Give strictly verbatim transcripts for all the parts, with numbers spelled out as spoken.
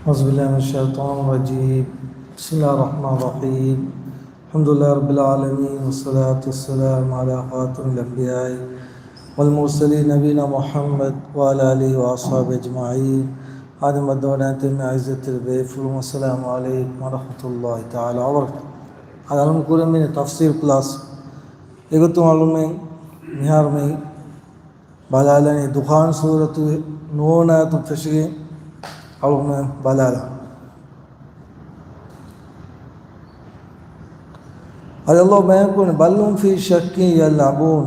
أعوذ بالله من الشيطان الرجيم. بسم الله الرحمن الرحيم. الحمد لله رب العالمين، والصلاة والسلام على خاتم الأنبياء والمرسلين نبينا محمد وعلى آله وأصحابه أجمعين. އާދެ، މައްދުވަނައިން ތިބި އިއްޒަތްތެރި ބޭފުޅުން، السلام عليكم ورحمة الله تعالى وبركاته. އަދި އަޅުން ކުރަން މި ތަފްސީރު ކްލާސް. އެގޮތުން އަޅުމެން މިހާރު މި ބަލާލަނީ ދުޚާން ސޫރަތުގެ ނޫނާތު ފެށިގެން އަޅުމެން ބަލާލަނީ. އަދި ﷲ ބަޔާންކުރަނީ، بل هم في شك يلعبون.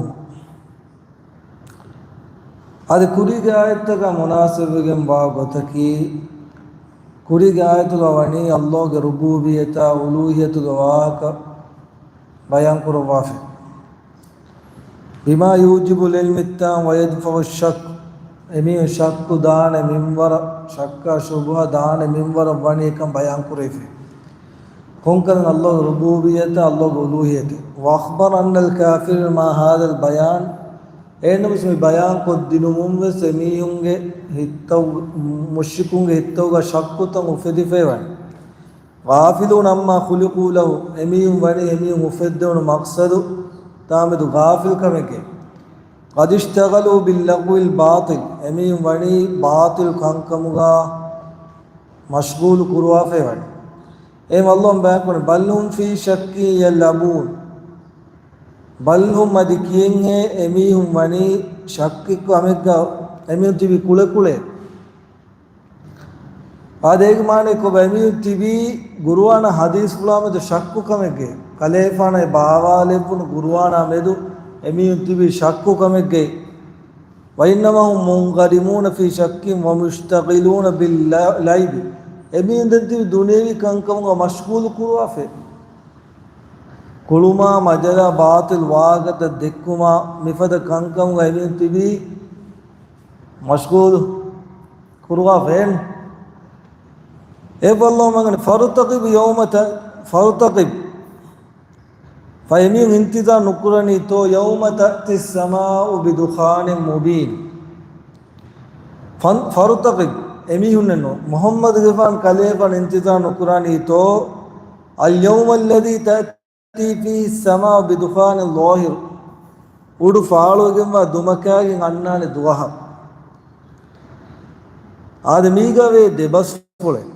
އަދި ކުރީގެ އާޔަތްތަކާ މުނާސަބަތްވެގެން ވާ ގޮތަކީ، ކުރީގެ އާޔަތުގަ ވަނީ ﷲގެ ރުބޫބިއްޔަތާ އުލޫހިއްޔަތުގެ ވާހަކަ ބަޔާންކުރައްވާފަ. بما يوجب العلم التام ويدفع الشك. އެމީހުން ޝައްކު ދާނެ މިންވަރަށް، ޝައްކާ ޝުބުހަ ދާނެ މިންވަރަށް ވަނީ ކަން ބަޔާންކުރެވިފަ. ކޮންކަލަން ﷲގެ ރުބޫބިއްޔަތާ، ﷲގެ އުލޫހިއްޔަތާ. وأخبر أن الكافرين مع هذا البيان، އެހެންނަމަވެސް މި ބަޔާން ކޮށްދިނުމުން ވެސް އެމީހުންގެ ހިތްތައް، މުޝްރިކުންގެ ހިތްތައްގަ ޝައްކުތައް އުފެދިފައިވަނީ. غافلون عما خلقوا له، އެމީހުން ވަނީ އެމީހުން އުފެއްދެވުނު މަޤްޞަދު ތާމެދު ޣާފިލް ކަމެއްގައި. قد اشتغلوا باللهو الباطل، އެމީހުން ވަނީ ބާޠިލް ކަންކަމުގަ މަޝްޣޫލު ކުރުވާފައި ވަނީ. އެހެން ﷲ ބަޔާންކުރަނީ، بل هم في شك يلعبون. بل هم، އަދި ކިޔެންހޭ އެމީހުން ވަނީ ޝައްކެއް ކަމެއްގަ އެމީހުން ތިބީ ކުޅެކުޅެ. އާދެ، އޭގެ މާނައަކީ ކޮބާ؟ އެމީހުން ތިބީ ޤުރުއާނާ ޙަދީޘްފުޅާމެދު ޝައްކު ކަމެއްގައި. ކަލޭފާނު ބާވާލެއްވުނު ޤުރުއާނާ މެދު އެމީހުން ތިބީ ޝައްކު ކަމެއްގައި. وإنما هم منغرمون في شك ومشتغلون باللعب. އެމީހުން ދެން ތިބީ ދުނިޔަވީ ކަންކަމުގަ މަޝްޣޫލު ކުރުވާފަ. ކުޅުމާ، މަޖަލާ، ބާޠިލް ވާހަކަތައް ދެއްކުމާ، މިފަދަ ކަންކަމުގަ އެމީހުން ތިބީ މަޝްޣޫލު ކުރުވާފައެއްނު. އެ ﷲ މަގަނި، فارتقب يوم ت-، فارتقب. ފައިމީން އިންތިޒާރު ނުކުރަނީތޯ، يوم تأتي السماء بدخان مبين. ފަން-، فارتقب، އެމީހުންނެއްނު، މުޙައްމަދުގެފާން ކަލޭފާނު އިންތިޒާރު ނުކުރަނީތޯ، اليوم الذي تأتي فيه السماء بدخان ظاهر. އުޑު ފާޅުވެގެންވާ ދުމަކާގެން އަންނާނެ ދުވަހަށް. އާދެ، މީގަވޭ ދެ ބަސްފުޅެއް.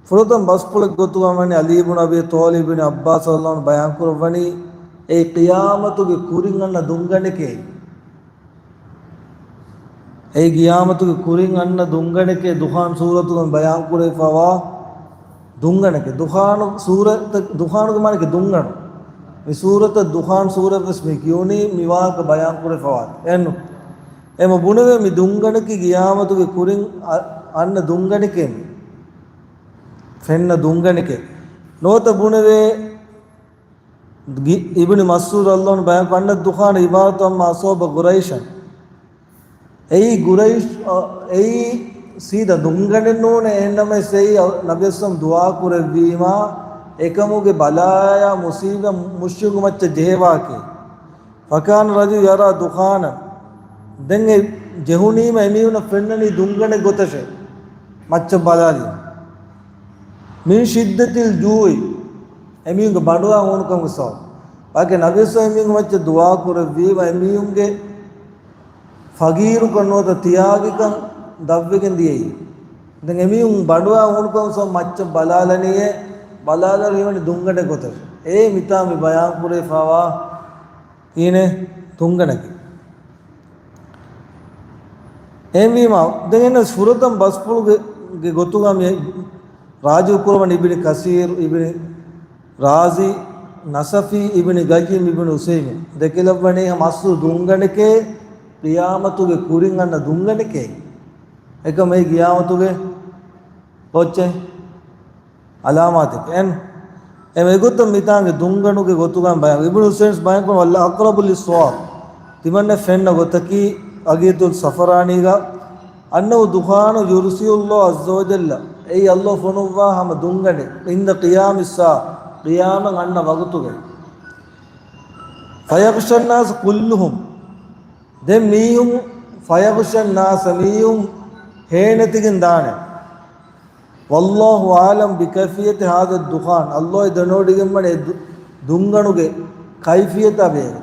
ފުރަތަމަ ބަސްފުޅެއް ގޮތުގަ ވަނީ ޢަލީ ބުނު އަބީ ޠާލިބް އިބްނު ޢައްބާސް ރަޟިޔަﷲ ޢަންހު ބަޔާންކުރައްވަނީ، އެއީ ޤިޔާމަތުގެ ކުރިން އަންނަ ދުންގަނޑެކޭ. އެއީ ޤިޔާމަތުގެ ކުރިން އަންނަ ދުންގަނޑެކޭ، ދުޚާން ސޫރަތުގަ ބަޔާންކުރެވިފައިވާ ދުންގަނޑެކޭ. ދުޚާނު ސޫރަތަށް، ދުޚާނުގެ މާނައަކީ ދުންގަނޑު. މި ސޫރަތަށް ދުޚާން ސޫރަތްވެސް މި ކިޔުނީ މި ވާހަކަ ބަޔާންކުރެވިފައިވާ. އެއްނު؟ އެމަ ބުނެވޭ މި ދުންގަނޑަކީ ޤިޔާމަތުގެ ކުރިން އަ-، އަންނަ ދުންގަނޑެކޭ މި. ފެންނަ ދުންގަނޑެކޭ. ނުވަތަ ބުނެވޭ، ގި-، އިބްނު މަސްޢޫދު ރަޟިޔަﷲ ޢަންހު ބަޔާން، أن الدخان عبارة عما أصاب قريشا. އެއީ ޤުރައިޝް، އަ، އެއީ ސީދާ ދުންގަނޑެއް ނޫނޭ، އެހެންނަމަވެސް އެއީ ނަބިއްޔާ ދުޢާ ކުރެއްވީމާ، އެކަމުގެ ބަލާޔާ މުޞީބަތް މުޝްރިކު މައްޗަށް ޖެހޭ ވާހަކައެއް. فكان الرجل يرى دخانا. ދެން އެ ޖެހުނީމަ އެމީހުނަށް ފެންނަނީ ދުންގަނޑެއް ގޮތަށޭ. މައްޗަށް ބަލާލީ. من شدة الجوع. އެމީހުންގެ ބަނޑުވާ ހޫނުކަމުގެ ސަބަބުން. ވާގެ ނަބިއްޔާ އެމީހުންގެ މައްޗަށް ދުޢާ ކުރެއްވީމަ އެމީހުންގެ ފަގީރުކަން ނުވަތަ ތިޔާގިކަން ދަށްވެގެން ދިޔައީ. ދެން އެމީހުން ބަނޑުވާ ހޫނުކަމުގެ ސަބަބުން މައްޗަށް ބަލާލަނީއޭ، ބަލާލާ ހީވަނީ ދުންގަނޑެއް ގޮތަށް. އެއީ މިތާ މި ބަޔާން ކުރެވިފައިވާ ހީނެއް ތުންގަނޑަކީ. އެހެންވީމާ، ދެން އެންނަސް ފުރަތަމަ ބަސްފުޅުގެ، ގެ ގޮތުގަ މި ރާޖިޢު ކުރައްވަނީ އިބްނު ކަސީރު، އިބްނު ރާޒީ، ނަސަފީ، އިބްނު ޤައްޔިމް، އިބްނު ޢުސައިމީން. ދެކެލައްވަނީ ހަމަ އަސްލު ދުންގަނޑެކޭ، ޤިޔާމަތުގެ ކުރިން އަންނަ ދުންގަނޑެކޭ. އެކަމަކު އެއީ ޤިޔާމަތުގެ ކޯއްޗެއް؟ ޢަލާމާތެކޭ. އެން، އެމަ އެގޮތަށް މިތާނގެ ދުންގަނޑުގެ ގޮތުގަ ބަޔާން. އިބްނު ޢުސައިމީން ބަޔާންކުރަނީ، والأقرب للصواب، ތިމަންނަ ފެންނަ ގޮތަކީ ޢަޤީދަތުލް ޞަފަރާނީގަ، أنه دخان يرسله الله عز وجل، އެއީ ﷲ ފޮނުއްވާ ހަމަ ދުންގަނޑެއް، عند قيام الساعة، ޤިޔާމަތް އަންނަ ވަގުތުގައި. فيغشى الناس كلهم، ދެން މީހުން، فيغشى الناس، މީހުން ހޭނެތިގެން ދާނެ. والله أعلم بكيفية هذا الدخان. ﷲ އަށް ދެނެވޮޑިގެންވަނީ އެ ދު-، ދުންގަނޑުގެ ކައިފިއްޔަތާ ބޭރު.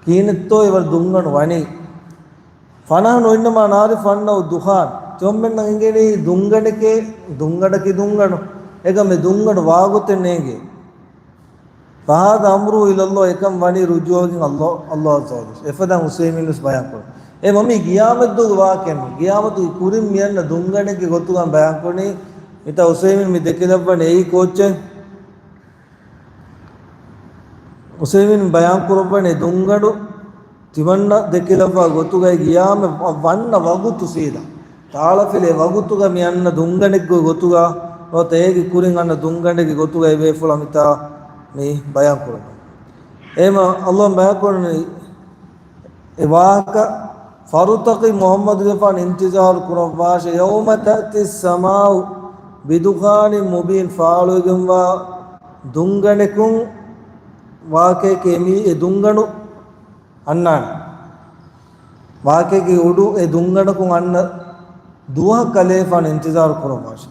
ކިހިނެއްތޯ އެވަރު ދުންގަނޑު ވަނީ. فنحن إنما نعرف أنه دخان. ތިޔޮމެންނަށް އެނގެނީ ދުންގަނޑެކޭ، ދުންގަނޑަކީ ދުންގަނޑު. އެކަމް އެ ދުންގަނޑު ވާގޮތެއް ނޭނގޭ. فهذا أمره إلى الله، އެކަން ވަނީ ރުޖޫޢަކީ ﷲ، ﷲ ޢައްޒަ ވަޖައްލަ. އެފަދަ ޙުސައިމީނުސް ބަޔާންކުރޭ. އެ މަމީ ޤިޔާމަތްދުވަހުގެ ވާޤިޢަ ނޫން. ޤިޔާމަތުގެ ކުރިން މިއަންނަ ދުންގަނޑެއްގެ ގޮތުގަ ބަޔާންކުރަނީ. މިތާ ޙުސައިމީން މި ދެކިލައްވަނީ އެއީ ކޯއްޗެއް؟ ޙުސައިމީން ބަޔާންކުރައްވަނީ ދުންގަނޑު ތިމަންނަ ދެކިލައްވާ ގޮތުގައި ޤިޔާމަތް ވަ-، ވަންނަ ވަގުތު ސީދާ. ތާޅަފިލޭ ވަގުތުގަ މި އަންނަ ދުންގަނޑެއްގެ ގޮތުގަ، ނުވަތަ އޭގެ ކުރިން އަންނަ ދުންގަނޑެއްގެ ގޮތުގައި ބޭފުޅާ މިތާ މި ބަޔާން ކުރައްވަނީ. އެހެންމަ ﷲ ބަޔާން ކުރަނީ އެ ވާހަކަ، فارتقب މުޙައްމަދުގެފާނު އިންތިޒާރު ކުރައްވާށޭ، يوم تأتي السماء بدخان مبين، ފާޅުވެގެންވާ ދުންގަނޑަކުން ވާހަކައެކޭ މީ އެ ދުންގަނޑު އަންނާނެ. ވާހަކައެއްގެ އުޑު އެ ދުންގަނޑަކުން އަންނަ ދުވަހަށް ކަލޭފާނު އިންތިޒާރު ކުރައްވާށޭ.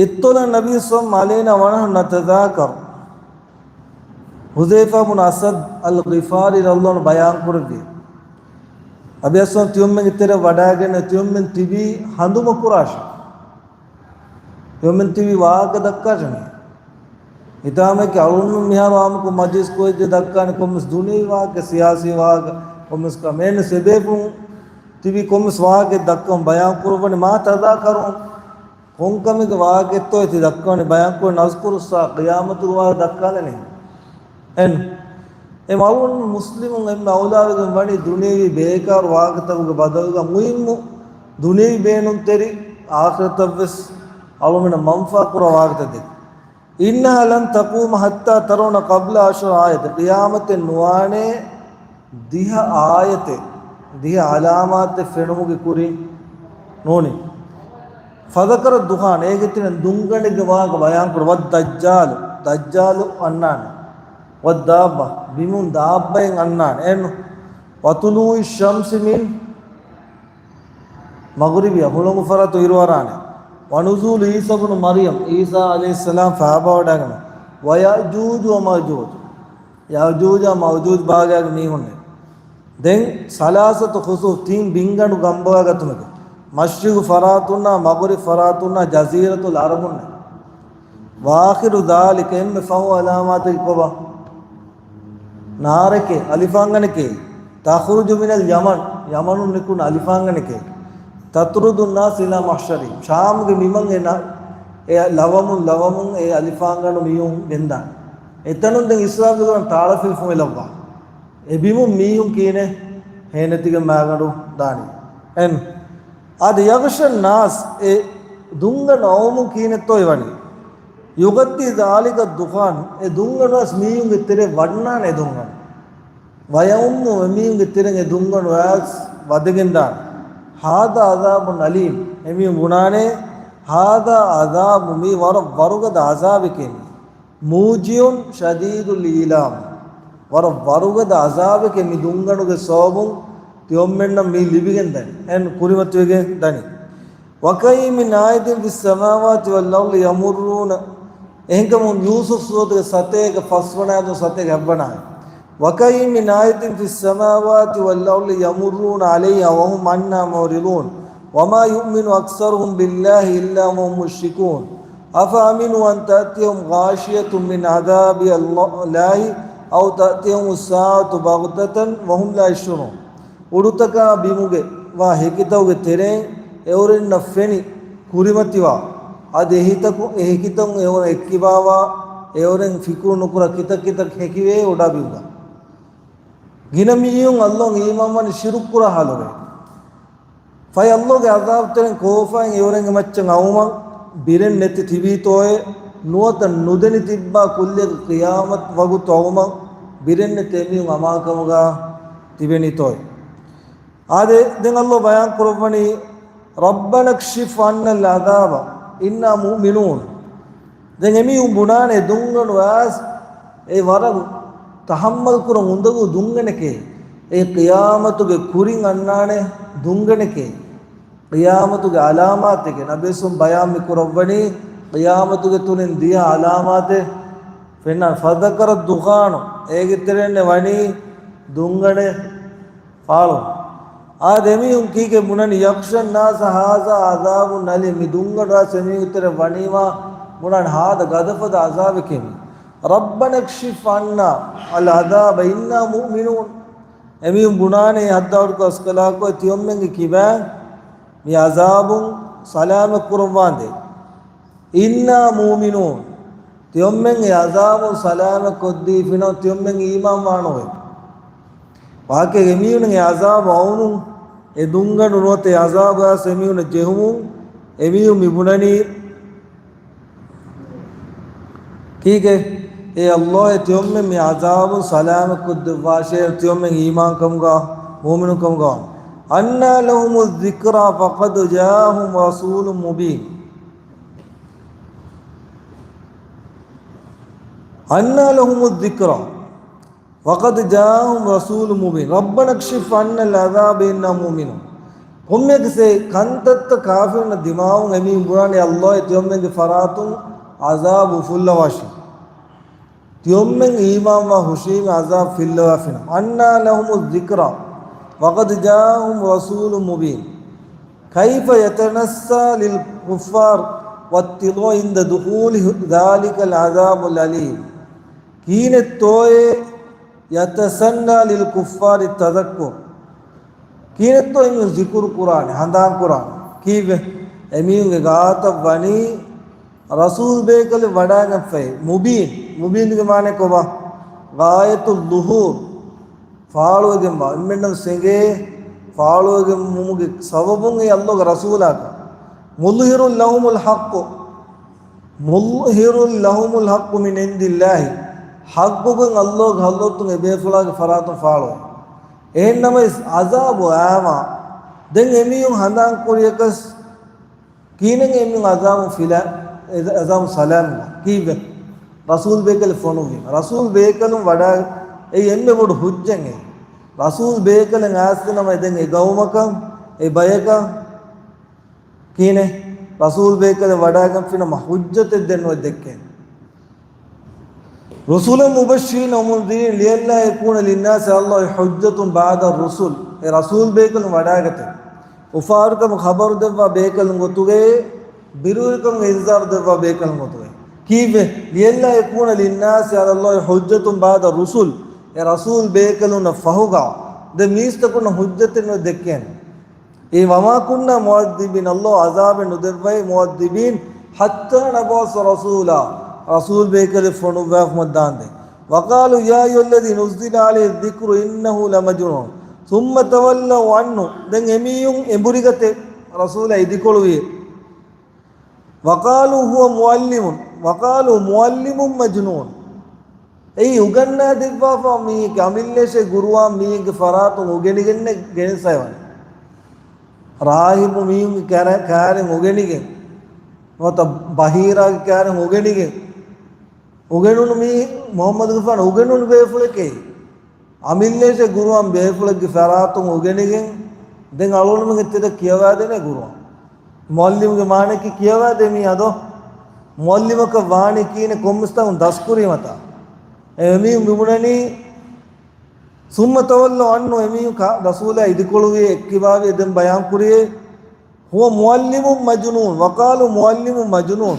اطلع النبي صلى الله عليه وسلم علينا ونحن نتذاكر. ޙުޛައިފާ ބުނު އަސަދު އަލްޣިފާރީ ރަޟިޔަﷲ ޢަންހު ބަޔާންކުރެއްވި. ނަބީ އަސްލަމް ތިޔޮމެންގެ ތެރެ ވަޑައިގެން ތިޔޮމެން ތިބީ ހަނދުމަކުރާށޭ. ތިޔޮމެން ތިބީ ވާހަކަ ދައްކާށޭ. ހިތާމައެކޭ އަޅުން މިހާރު އާއްމުކޮށް މަޖިލިސް ކޮށްދޭ ދައްކާނެ ކޮންމެސް ދުނިޔަވީ ވާހަކަ، ސިޔާސީ ވާހަކަ، ކޮންމެސް ކަމެއް ސެބޭފުން ތިބީ ކޮންމެސް ވާހަކައެއް ދައްކަމުން ބަޔާންކުރައްވަނީ މާ ތަޒާކަރު. ކޮންކަމެއްގެ ވާހަކައެއްތޯ ތި ދައްކަވަނީ ބަޔާންކުރަން ނަޒްކުރުއްސާ ޤިޔާމަތުގެ ވާހަކަ ދައްކާލަނީ. އެން. އެ އަޅުގަނޑު މުސްލިމުން އެންމެ އައުލާވެގެން ވަނީ ދުނިޔަވީ ބޭކާރު ވާހަކަތަކުގެ ބަދަލުގަ މުހިއްމު ދުނިޔަވީ ބޭނުންތެރި އާޚިރަތަށްވެސް އަޅުގަނޑަށް މަންފާ ކުރާ ވާހަކަތައް ދެއްކުން. إنها لن تقوم حتى ترون قبلها عشر آيات. ޤިޔާމަތެއް ނުވާނޭ ދިހަ އާޔަތެއް، ދިހަ ޢަލާމާތެއް ފެނުމުގެ ކުރިން ނޫނީ. فذكر الدخان، އޭގެ ތެރެއިން ދުންގަނޑެއްގެ ވާހަކަ ބަޔާންކުރޭ. والدجال، ދައްޖާލު އަންނާނެ. والدابة، ބިމުން ދާއްބައެއް އަންނާނެ. އެން. وطلوع الشمس من، މަޣުރިބިއަށް ހުޅަނގު ފަރާތުން އިރުއަރާނެ. ونزول عيسى ابن مريم، ޢީސާ ޢަލައިހިއްސަލާމް ފައިބާވަޑައިގަންނަ. ويأجوج ومأجوج، ޔައުޖޫޖާ މައުޖޫޖް ބާގާގެ މީހުންނޭ. ދެން ސަލާސަތު ޚުސޫފް، ތިން ބިންގަނޑު ގަނބުގަ ގަތުމެކޭ. މަޝްރިޤު ފަރާތުންނާ، މަޣުރިބް ފަރާތުންނާ، ޖަޒީރަތުލް ޢަރަބުންނޭ. وآخر ذلك، އެންމެ ފަހު ޢަލާމާތަކީ ކޮބާ؟ ނާރެކޭ، އަލިފާންގަނޑެކޭ. تخرج من اليمن، ޔަމަނުން ނިކުން އަލިފާންގަނޑެކޭ. تطرد الناس إلى محشرهم، ޝާމުގެ މިމަން އެ ނަ-، އެ ލަވަމުން ލަވަމުން އެ އަލިފާންގަނޑު މީހުން ގެންދާނެ. އެތަނުން ދެން އިސްރާފީލުގެ ތާޅަފިލި ފުމެލައްވާ. އެ ބިމުން މީހުން ކިހިނެއް ހޭނެތިގެން މާގަނޑު ދާނީ. އެން. އާދެ، يغشى الناس، އެ ދުންގަނޑު އައުމުން ކިހިނެއްތޯ އެވަނީ؟ يغطي ذلك الدخان، އެ ދުންގަނޑު އައިސް މީހުންގެ ތެރެ ވަންނާނެ އެ ދުންގަނޑު. ويعم، އެމީހުންގެ ތެރެއިން އެ ދުންގަނޑު އައިސް ވަދެގެންދާނެ. هذا عذاب أليم، އެމީހުން ބުނާނެ، هذا عذاب، މީ ވަރަށް ވަރުގަދަ ޢަޒާބެކޭ މީ. موجع شديد الإيلام، ވަރަށް ވަރުގަދަ ޢަޒާބެކޭ މި ދުންގަނޑުގެ ސަބަބުން ތިޔޮމެންނަށް މީ ލިބިގެން ދަނީ، އެން ކުރިމަތިވެގެން ދަނީ. وكأين من آية في السماوات والأرض يمرون، އެހެންކަމުން ޔޫސުފް ސޫރަތުގެ ސަތޭކަ ފަސްވަނަ އާޔަތުން ސަތޭކަ ހަތްވަނަ އާޔަތު. وكأين من آية في السماوات والأرض يمرون عليها وهم عنها معرضون وما يؤمن أكثرهم بالله إلا وهم مشركون أفأمنوا أن تأتيهم غاشية من عذاب الله أو تأتيهم الساعة بغتة وهم لا يشعرون. އުޑުތަކާ ބިމުގެ ވާ ހެކިތަކުގެ ތެރެއިން އެއުރެންނަށް ފެނި ކުރިމަތިވާ، އަދި އެހިތަކު-، އެ ހެކިތައް އެއުރެން އެއްކިބާވާ، އެއުރެން ފިކުރު ނުކުރާ ކިތައް ކިތައް ހެކިވޭ އުޑާ ބިމުގަ. ގިނަ މީހުން ﷲ އަށް އީމާންވަނީ ޝިރުކު ކުރާ ހާލުގައި. ފަހެ ﷲ ގެ ޢަޛާބު ތެރެއިން ކޯފާއިން އެއުރެންގެ މައްޗަށް އައުމަށް ބިރެއް ނެތި ތިބީތޯއޭ، ނުވަތަ ނުދެނި ތިއްބާ ކުއްލިއަކަށް ޤިޔާމަތް ވަގުތު އައުމަށް ބިރެއް ނެތި އެމީހުން އަމާކަމުގަ ތިބެނީތޯއޭ. އާދެ، ދެން ﷲ ބަޔާން ކުރައްވަނީ، ربنا اكشف عنا العذاب إنا مؤمنون. ދެން އެމީހުން ބުނާނެ ދުންގަނޑު އައިސް އެ ވަރަށް ތަޙައްމަލް ކުރަން އުނދަގޫ ދުންގަނޑެކޭ. އެ ޤިޔާމަތުގެ ކުރިން އަންނާނެ ދުންގަނޑެކޭ. ޤިޔާމަތުގެ ޢަލާމާތެކޭ. ނަބީސް ބަޔާން މި ކުރައްވަނީ ޤިޔާމަތުގެ ތުނިން ދިޔަ ޢަލާމާތެއް ފެންނަ. فذكر الدخان، އޭގެ ތެރެއިން ވަނީ ދުންގަނޑެއް ފާޅު. އާދެ، އެމީހުން ކީކޭ ބުނަނީ؟ يغشى الناس هذا عذاب أليم. މި ދުންގަނޑު އައިސް އެމީހުން ތެރެ ވަނީމާ ބުނަން ހާދަ ގަދަފަދަ ޢަޒާބެކޭ މީ. ربنا اكشف عنا العذاب إنا موقنون. އެމީހުން ބުނާނެ ހައްދާވަޑުކޮށް އަސްކަލާކޮ ތިޔޮމެންގެ ކިބައިން މި ޢަޒާބުން ސަލާމަތް ކުރައްވާނދޭ. إنا موقنون. ތިޔޮމެން އެ ޢަޒާބުން ސަލާމަތް ކޮށްދީފިނަމަ ތިޔޮމެން އީމާން ވާނޯވެ. ވާގި އެމީހުން އެ ޢަޒާބު އައުމުން، އެ ދުންގަނޑު ނުވަތަ އެ ޢަޒާބު އައިސް އެމީހުން ޖެހުމުން، އެމީހުން މި ބުނަނީ ކީކޭ؟ އޭ ﷲ، އޭ ތިޔޮމެން މި ޢަޒާބުން ސަލާމަތް ކޮށްދެއްވާށޭ، ތިޔޮމެން އީމާންކަމުގަ، މުއުމިނުކަމުގަ. أنى لهم الذكرى وقد جاءهم رسول مبين. أنى لهم الذكرى وقد جاءهم رسول مبين. ربنا اكشف عنا العذاب إنا موقنون. ކޮންމެއަކަސް ކަންތައްތައް ކާފިރުންނަށް ދިމާވުން އެމީހުން ބުނާނެ ﷲ އޭ ތިޔޮމެންގެ ފަރާތުން ޢަޒާބު އުފުއްލަވާށި. ތިޔޮމެން އީމާންވާ ހުށީމެ ޢަޒާބު ފިއްލަވާފިނަމަ. أنى لهم الذكرى وقد جاءهم رسول مبين. كيف يتسنى للكفار التذكر عند دخول ذلك العذاب الأليم. ކިހިނެއްތޯއޭ يتسنى للكفار التذكر. ކިހިނެއްތޯ އެމީހުން ޒިކުރު ކުރާނެ، ހަނދާން ކުރާނެ. ކީއްވެ؟ އެމީހުންގެ ގާތަށް ވަނީ ރަސޫލް ބޭކަލެއް ވަޑައިގެންފައި. މުބީން، މުބީންގެ މާނަ ކޮބާ؟ غاية الظهور. ފާޅުވެގެންވާ، އެންމެންނަށް ސެނގޭ ފާޅުވެގެންވުމުގެ ސަބަބުން އެ ﷲގެ ރަސޫލާކަން. مظهر لهم الحق، مظهر لهم الحق من عند الله. ޙައްޤުގެ ﷲގެ ޙަޟްރަތުން އެ ބޭފުޅާގެ ފަރާތުން ފާޅުވޭ. އެހެންނަމަވެސް ޢަޒާބު އައިމާ ދެން އެމީހުން ހަނދާން ކުރިޔަކަސް ކިހިނެއް އެމީހުން ޢަޒާބުން ފިލާ، ޢަޒާބުން ސަލާމްވާ؟ ކީއްވެ؟ ރަސޫލް ބޭކަލެއް ފޮނުއްވީމަ. ރަސޫލް ބޭކަލުން ވަޑާ، އެއީ އެންމެ ބޮޑު ޙުއްޖަތެއް. ރަސޫލް ބޭކަލެއް އައިސްފިނަމަ ދެން އެ ގައުމަކަށް، އެ ބަޔަކަށް ކިހިނެއް؟ ރަސޫލް ބޭކަލެއް ވަޑާގެންފިނަމަ ޙުއްޖަތެއް ދެން އޮތް ދެއްކޭނެ. رسلا مبشرين ومنذرين لئلا يكون للناس على الله حجة بعد الرسل. އެ ރަސޫލް ބޭކަލުން ވަޑާގަތެ، އުފާވެރިކަމުގެ ޚަބަރު ދެއްވާ ބޭކަލުން ގޮތުގައި، ބިރުވެރިކަމުގެ އިންޒާރު ދެއްވާ ބޭކަލުން ގޮތުގައި. ކީއްވެ؟ لئلا يكون للناس على الله حجة بعد الرسل. އެ ރަސޫލް ބޭކަލުންނަށް ފަހުގަ ދެން މީސްތަކުންނަށް ޙުއްޖަތެއް ނުވެ ދެއްކޭނެ. އެ وما كنا معذبين، ﷲ ޢަޒާބެއް ނުދެއްވައި، معذبين حتى نبعث رسولا، ރަސޫލް ބޭކަލެއް ފޮނުއްވާފަ މައްދާންދެން. وقالوا يا أيها الذي نزل عليه الذكر إنه لمجنون ثم تولوا عنه. ދެން އެމީހުން އެނބުރިގަތެ ރަސޫލާ އިދިކޮޅުވި. وقالوا هو معلم، وقالوا معلم مجنون. އެއީ އުގަންނާ ދެއްވާފަ މީހެކޭ، އަމިއްލައަށޭ ގުރުއާން މީހެއްގެ ފަރާތުން އުގެނިގެންނެއް ގެނެސް އައިވަނީ. ރާހިބު މީހުންގެ ކާރެ-، ކާރެއް އުގެނިގެން، ނުވަތަ ބަހީރާގެ ކާރެއް އުގެނިގެން، އުގެނުނު މީ މުޙައްމަދުގެފާނު އުގެނުނު ބޭފުޅެކޭ. އަމިއްލައަށޭ ގުރުއާން ބޭފުޅެއްގެ ފަރާތުން އުގެނިގެން، ދެން އަޅުގަނޑުމެން އެތެރެ ކިޔަވާދޭނެ ގުރުއާން. މުޢައްލިމުގެ މާނައަކީ ކިޔަވާދޭ މީ އަދޯ. މުޢައްލިމަކަށް ވާނީ ކީނެ ކޮންމެސްތަކުން ދަސްކުރީމަތާ. އެމީހުން މިބުނަނީ، ثم تولوا عنه، އެމީހުން ކާ-، ރަސޫލާ އިދިކޮޅުވި އެއްކިބާވި ދެން ބަޔާން ކުރިޔޭ، هو معلم مجنون، وقالوا معلم مجنون.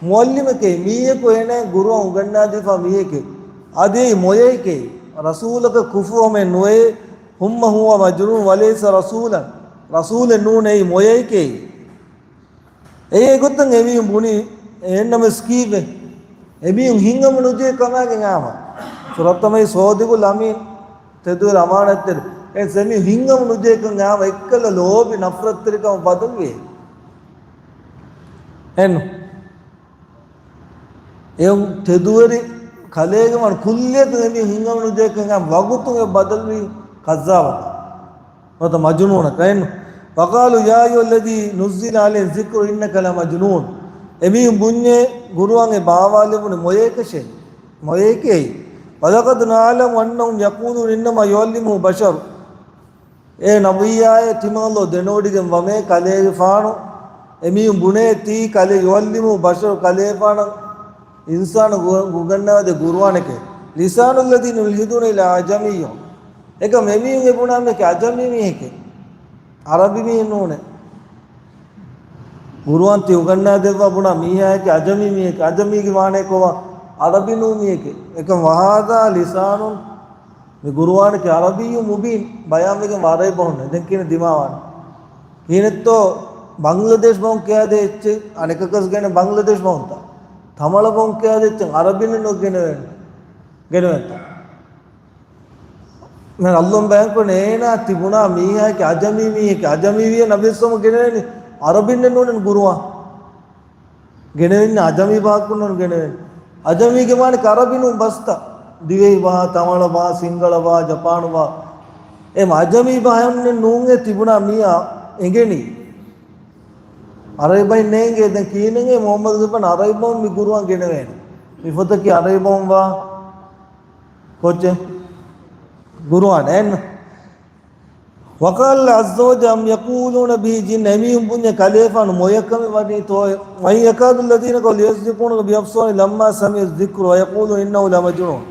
މުޢައްލިމެކޭ، މީހަކު އޭނާ ގުރުއާން އުގަންނާދީފާ މީހެކޭ. އަދި އެއީ މޮޔައެކޭ. ރަސޫލަކަށް ކުފުރުވުމެއް ނުވޭ. ثم هو مجنون وليس رسولا. ރަސޫލެއް ނޫނޭ، އެއީ މޮޔައެކޭ. އެއީ އެގޮތަށް އެމީހުން ބުނީ، އެހެންނަމަވެސް ކީއްވެ؟ އެމީހުން ހިތްހަމަ ނުޖެހޭ ކަމާގެން އާމަ. ފުރަތަމަ އެއީ ޞާދިޤުލް އަމީން، ތެދުވެރި އަމާނަތްތެރި. އެ އެމީހުން ހިތްހަމަ ނުޖެހޭކަން އާމަ އެއްކަލަ ލޯބި ނަފްރަތްތެރިކަމަށް ބަދަލުވި. އެން އެ ތެދުވެރި ކަލޭގެ ވަން ކުއްލިއަކަށް އެމީހުން ހިތްހަމަ ނުޖެހޭކަން އާ ވަގުތުން އެ ބަދަލުވި ކައްޒާބަކަށް. ނުވަތަ މަޖުނޫނަކަށް. وقالوا يا أيها الذي نزل عليه الذكر إنك لمجنون. އެމީހުން ބުންޏޭ ގުރުއާން އެ ބާވާލެވުނީ މޮޔައެކަށޭ. މޮޔައެކޭ. ولقد نعلم أنهم يقولون إنما يعلمه بشر. އޭ ނަބިއްޔާއޭ، ތިމަން އަލްލޯ ދެނެވޮޑިގެން ވަމޭ ކަލޭގެފާނު، އެމީހުން ބުނޭ ތީ ކަލޭ، يعلم البشر، ކަލޭފާނަށް އިންސާނު ގު-، ގުގަންނާދޭ ގުރުއާނެކޭ. لسان الذين يلحدون إليه أعجمي. އެކަމް އެމީހުން އެ ބުނާ މީހަކީ އަޖަމީ މީހެކޭ. އަރަބި މީހެއް ނޫނޭ. ގުރުއާން ތި އުގަންނާދެއްވާ ބުނާ މީހާއެކޭ އަޖަމީ މީހެކޭ. އަޖަމީގެ މާނައަކީ ކޮބާ؟ އަރަބި ނޫން މީހެކޭ. އެކަމް وهذا لسان، މި ގުރުއާނަކީ عربي مبين، ބަޔާންވެގެން ވާ އަރަބި ބަހުން ނެތް. ދެން ކިހިނެއް ދިމާވާނެ؟ ކިހިނެއްތޯ ބަންގްލަދޭޝް ބަހުން ކިޔާދޭ އެއްޗެއް، އަނެކަކަސް ގެނެ ބަންގްލަދޭޝް ބަހުންތާ؟ ތަމަޅަ ބަހުން ކިޔާދޭ އެއްޗެއް އަރަބިންނެއް ނުގެނެވޭނެ. ގެނެވޭނެތާ؟ މި އަލްލޯ ބަޔާންކުރަނީ އޭނާ ތި ބުނާ މީހާއެކޭ އަޖަމީ މީހެކޭ. އަޖަމީ ވިޔަސް ނަބިއްޔާ ގެނެވޭނީ އަރަބިންނެއް ނޫނޭ ގުރުއާން. ގެނެވެންޏާ އަޖަމީ ބަހަކުން ނޫން ގެނެވެން. އަޖަމީގެ މާނައަކީ އަރަބި ނޫން ބަސްތައް. ދިވެހި ބަހާ، ތަމަޅަ ބަހާ، ސިންގަޅަ ބަހާ، ޖަޕާނު ބަހާ. އެ އަޖަމީ ބަހަކުންނެއް ނޫނޭ ތި ބުނާ މީހާ އެނގެނީ. އަރަބި ބަހެއް ނޭނގޭ. ދެން ކިހިނެއް މުޙައްމަދުގެފާނު އަރަބި ބަހުން މި ގުރުއާން ގެނެވޭނެ؟ މި ފޮތަކީ އަރަބި ބަހުން ވާ ކޯއްޗެއް؟ ގުރުއާން އެން. وقال عز وجل أم يقولون به جنة، އެމީހުން ބުންޏޭ ކަލޭފާނު މޮޔަކަމެއް ވަނީތޯއޭ. وإن يكاد الذين كفروا ليزلقونك بأبصارهم لما سمعوا الذكر ويقولون إنه لمجنون.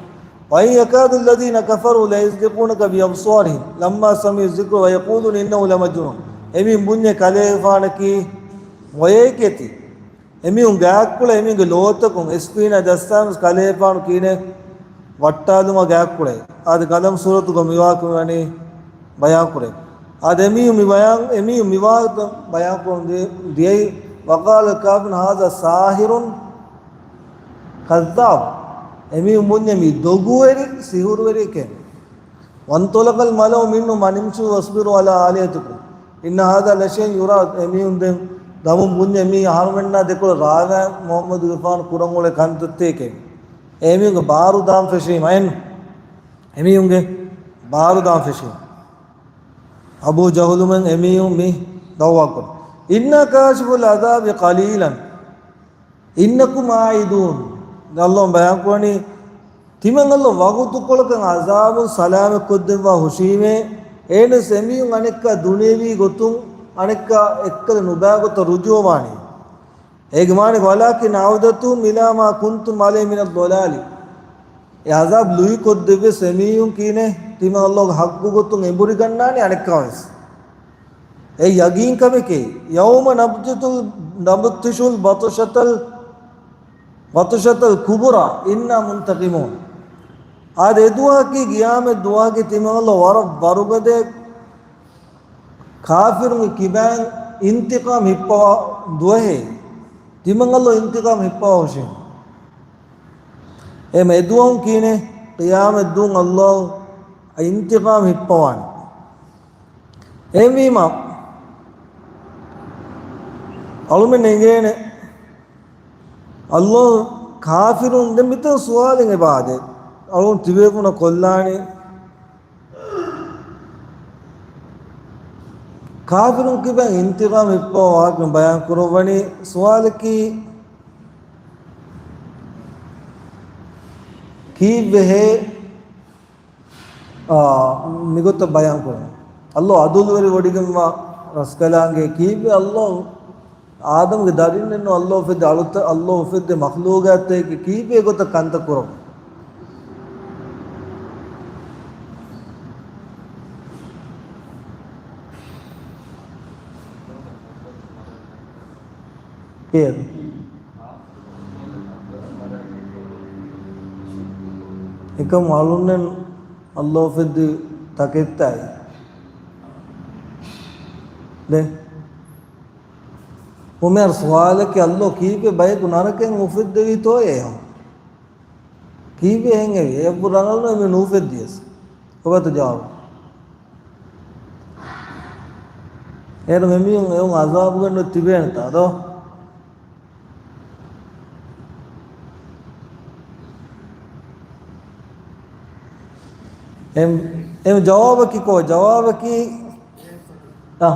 وإن يكاد الذين كفروا ليزلقونك بأبصارهم لما سمعوا الذكر ويقولون إنه لمجنون. އެމީހުން ބުންޏޭ ކަލޭފާނަކީ މޮޔައެކޭތީ. އެމީހުން ގާތްކުޅަ އެމީހުންގެ ލޯތަކުން އެސްކްރީނާ ޖައްސާނަސް ކަލޭފާނު ކީނެ ވައްޓާލުމަށް ގާތްކުޅައި. އާދެ، ގަލަމް ސޫރަތުގަ މިވާހަކަ މިވަނީ ބަޔާންކުރޭ. އާދެ، އެމީހުން މި ބަޔާން، އެމީހުން މިވާހަކަ ބަޔާންކުރަމުން ދި-، ދިޔައީ، وقال الكافرون هذا ساحر كذاب. އެމީހުން ބުންޏޭ މީ ދޮގުވެރި، ސިހުރުވެރިއެކޭ. وانطلق الملأ منهم أن امشوا واصبروا على آلهتكم إن هذا لشيء يراد. އެމީހުން ދެން ދަމުން ބުންޏޭ މީ އަހަރުމެންނާ ދެކޮޅަށް ރާވާ މުޙައްމަދުގެފާނު ކުރަން އުޅޭ ކަންތައްތަކެކޭ. އެމީހުންގެ ބާރު ދާން ފެށީމަ އެން. އެމީހުންގެ ބާރު ދާން ފެށީމަ. އަބޫ ޖަހުލުމެން އެމީހުން މި ދައުވާކުރި. إنا كاشفو العذاب قليلا إنكم عائدون. އަލްލޯ ބަޔާންކުރަނީ، ތިމަން އަލްލޯ ވަގުތުކޮޅަކަށް އަޒާބުން ސަލާމަތްކޮށްދެއްވާ ހުށީމޭ، އޭނަސް އެމީހުން އަނެއްކާ ދުނިޔެވީ ގޮތުން އަނެއްކާ އެއްކަލަ ނުބާގޮތަށް ރުޖޫޢަވާނީ. އޭގެ މާނަ، ولكن عودتهم إلى ما كنتم عليه من الضلال. އެ އަޒާބް ލުއިކޮށްދެއްވިޔަސް އެމީހުން ކީނެ ތިމަން އަލްލޯގެ ޙައްޤު ގޮތުން އެނބުރިގަންނާނީ އަނެއްކާވެސް. އެ ޔަގީންކަމެކޭ. يوم نبطش ال-، نبطش البطشة ال-، بطشة الكبرى إنا منتقمون. އާދެ، އެދުވަހަކީ ގިޔާމަތް ދުވަހަކީ ތިމަން އަލްލޯ ވަރަށް ވަރުގަދަ ކާފިރުންގެ ކިބައިން އިންތިޤާމް ހިއްޕަވާ ދުވަހޭ. ތިމަން އަލްލޯ އިންތިޤާމް ހިއްޕަވާ ހުށީމަ. އެމަ އެދުވަހުން ކީނެ ޤިޔާމަތް ދުވަހުން އަލްލޯ އިންތިޤާމް ހިއްޕަވާނެ. އެހެންވީމަ، އަޅުމެން އެނގޭނެ، އަލްލޯ ކާފިރުން، ދެން މިތަން ސުވާލެއް އެބާދެ. އަޅުން ތިބޭފުނަށް ކޮށްލާނީ، ކާފިރުން ކިބައިން އިންތިޤާމް ހިއްޕަވާ ވާހަކަ ބަޔާން ކުރައްވަނީ. ސުވާލަކީ، ކީއްވެހޭ އާ، މިގޮތަށް ބަޔާންކުރަން. އަލްލޯ އަދުލުވެރިވޮޑިގެންވާ ރަސްކަލާނގެ ކީއްވެ އަލްލޯ އާދަމްގެ ދަރިންނެއްނު އަލްލޯ އުފެއްދި އަޅުތަ-، އަލްލޯ އުފެއްދި މަޚްލޫގާތެކެ ކީއްވެ ގޮތަށް ކަންތައް ކުރަން؟ ކޭ؟ އެކަމް އަޅުންނެއް އަލްލޯ އުފެއްދި ތަކެއްތާއި. ދެ. އުމޭރު ސުވާލަކީ އަލްލޯ ކީއްވެ ބަޔަކު ނަރަކައިން އުފެއްދެވީތޯއޭ؟ ކީއްވެ އެހެން އެވީ؟ އެއްވުރަ ރަނގަޅު މި ނޫފެއްދިޔަސް. ކޮބާތޯ ޖަވާބު؟ އޭރު އެމީހުން އެވުން އަޒާބުގަނޑު ތިބޭނެތާ ދޯ؟ އެމް، އެމް ޖަވާބަކީ ކޯ؟ ޖަވާބަކީ، އަ.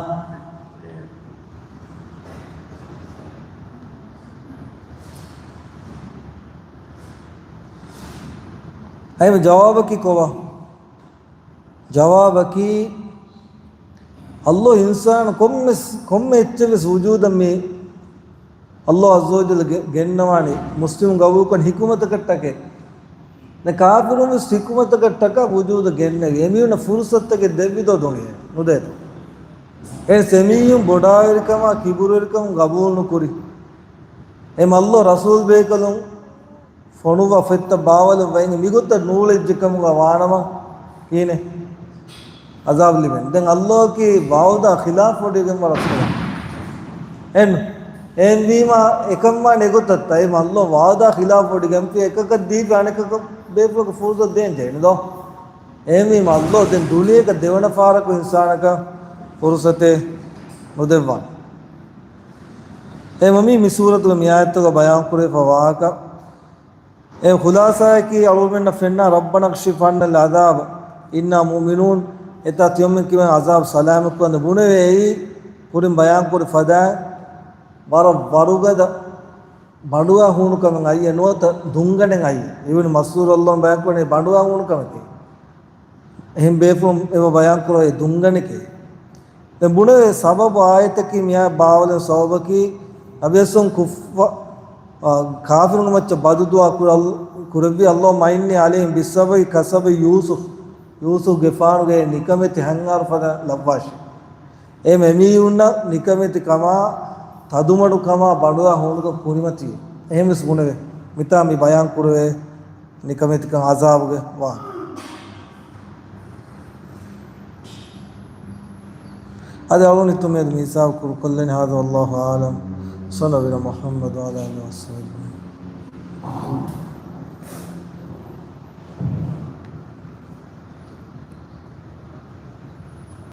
އެމް ޖަވާބަކީ ކޯބާ؟ ޖަވާބަކީ، ﷲ އިންސާނު ކޮންމެސް، ކޮންމެ އެއްޗެއް ވެސް ވުޖޫދަށް މި ﷲ ޢައްޒަ ވަޖައްލަ ގެ-، ގެންނަވާނީ މުސްލިމުން ގަބޫލުކުރާ ޙިކުމަތަކަށްޓަކައި. ދެން ކާފިރުން ވެސް ޙިކުމަތަކަށްޓަކާ ވުޖޫދަށް ގެންނެވި. އެމީހުންނަށް ފުރުޞަތުތަކެއް ދެއްވިތޯ ދުނިޔެ؟ ނުދޭތޯ؟ އެހެންސް އެމީހުން ބޮޑާވެރިކަމާ ކިބުރުވެރިކަމުން ގަބޫލު ނުކުރި. އެ މަ ﷲ ރަސޫލް ބޭކަލުން ފޮނުއްވާ ފޮތްތައް ބާވަލުން ވައިގެން މިގޮތަށް ނޫޅެއްޖެ ކަމުގަ ވާނަމަ ކިހިނެއް؟ ޢަޒާބު ލިބެން. ދެން ﷲ ކީ ވަޢުދާ ޚިލާފުވޮޑިގެންވާ ރަސޫލާ. އެން، އެހެންވީމާ އެކަން ވާނެ އެގޮތަށްތާ؟ އެ މަ ﷲ ވަޢުދާ ޚިލާފުވޮޑިގެންފި އެކަކަށް ދީފި އަނެކަކަށް ބޭފުޅަކަށް ފުރުޞަތު ދޭން ޖެހޭނެ ދޯ؟ އެހެންވީމާ ﷲ ދެން ދުނިޔޭގަ ދެވަނަ ފަހަރަކު އިންސާނަކަށް ފުރުޞަތެއް ނުދެއްވާނެ. އެ މަ މީ މި ސޫރަތުގެ މި އާޔަތުގަ ބަޔާންކުރެވިފަ ވާހަކަ. އެ ޚުލާޞާއަކީ އަޅުގަނޑަށް ފެންނަ، "رَبَّنَا اكْشِفْ عَنَّا الْعَذَابَ إِنَّا مُؤْمِنُونَ." އެތާ ތިޔަމެން ކިބައިން ޢަޒާބު ސަލާމަތްކުރަން ބުނެވޭ. އެއީ ކުރިން ބަޔާންކުރި ފަދައިން ވަރަށް ވަރުގަދަ ބަނޑުއާ ހޫނުކަމެއް އައީ، ނުވަތަ ދުންގަނޑެއް އައީ. އިބްނު މަސްޢޫދު ރަޟިޔަﷲ ޢަންހު ބަޔާންކުރަނީ ބަނޑުއާ ހޫނުކަމެކޭ. އެހެން ބޭފުޅުން އެބަ ބަޔާންކުރައްވައި ދުންގަނޑެކޭ. ދެން ބުނެވޭ ސަބަބު އާޔަތަކީ މިއާ ބާވަލުން ސަބަބަކީ އަބިޔަސުން ކުއްފަ-، އާ، ކާފިރުންގެ މައްޗަށް ބަދުދުޢާ ކުރ-، ކުރެއްވި، "اللهم إني عليهم بالصبر كالصبر يوسف." ޔޫސުފްގެފާނުގެ ނިކަމެތި ހަންގާރު ފަދަ ލައްވާށި. އެ މެމީހުންނަށް ނިކަމެތިކަމާ، ތަދުމަޑުކަމާ، ބަނޑުއާ ހޫނުކަން ކުރިމަތިވެ. އެހެންވެސް ބުނެވޭ. މިތާ މި ބަޔާން ކުރެވޭ ނިކަމެތިކަން ޢަޒާބުގެ ވާހަކަ. އަދި އަޅުނިތު މިއަދު މި ހިސާބު ކުރުކޮށްލެން. هذا والله أعلم. صلى الله على محمد وعلى آله وصحبه أجمعين.